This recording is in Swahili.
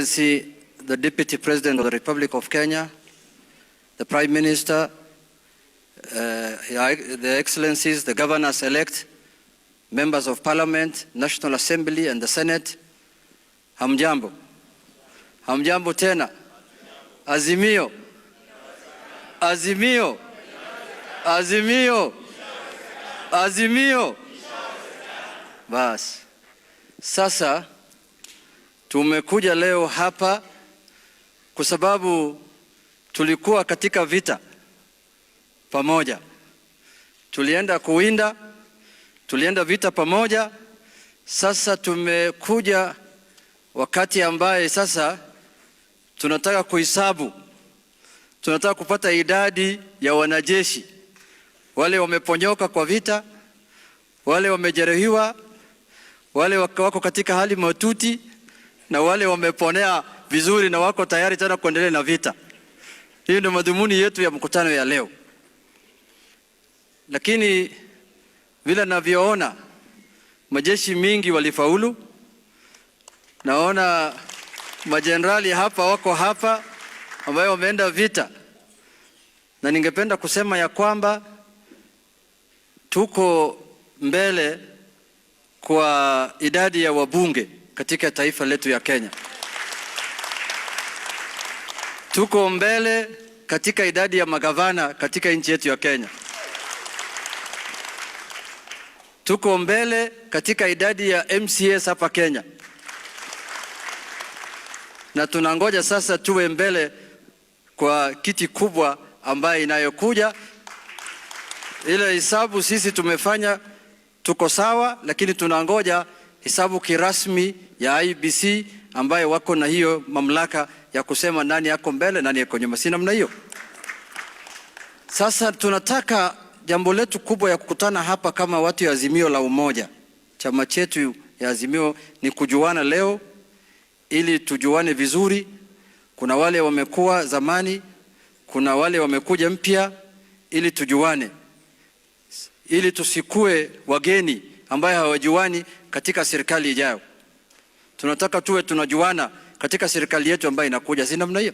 Excellency, the Deputy President of the Republic of Kenya, the Prime Minister, the Excellencies, the Governors-elect, Members of Parliament, National Assembly and the Senate. Hamjambo. Hamjambo tena. Azimio. Azimio. Azimio. Azimio. Bas. Sasa tumekuja leo hapa kwa sababu tulikuwa katika vita pamoja. Tulienda kuwinda, tulienda vita pamoja. Sasa tumekuja wakati ambaye sasa tunataka kuhesabu, tunataka kupata idadi ya wanajeshi wale wameponyoka kwa vita, wale wamejeruhiwa, wale wako katika hali mahututi na wale wameponea vizuri na wako tayari tena kuendelea na vita. Hiyo ndio madhumuni yetu ya mkutano ya leo. Lakini vile navyoona majeshi mingi walifaulu. Naona majenerali hapa wako hapa ambayo wameenda vita, na ningependa kusema ya kwamba tuko mbele kwa idadi ya wabunge katika taifa letu ya Kenya. Tuko mbele katika idadi ya magavana katika nchi yetu ya Kenya. Tuko mbele katika idadi ya MCAs hapa Kenya, na tunangoja sasa tuwe mbele kwa kiti kubwa ambayo inayokuja. Ile hesabu sisi tumefanya tuko sawa, lakini tunangoja hesabu kirasmi ya IEBC ambayo wako na hiyo mamlaka ya kusema nani yako mbele, nani yako nyuma, si namna hiyo? Sasa tunataka jambo letu kubwa ya kukutana hapa kama watu ya Azimio la Umoja, chama chetu ya Azimio, ni kujuana leo ili tujuane vizuri. Kuna wale wamekuwa zamani, kuna wale wamekuja mpya, ili tujuane, ili tusikue wageni ambaye hawajuani katika serikali ijayo. Tunataka tuwe tunajuana katika serikali yetu ambayo inakuja, si namna hiyo?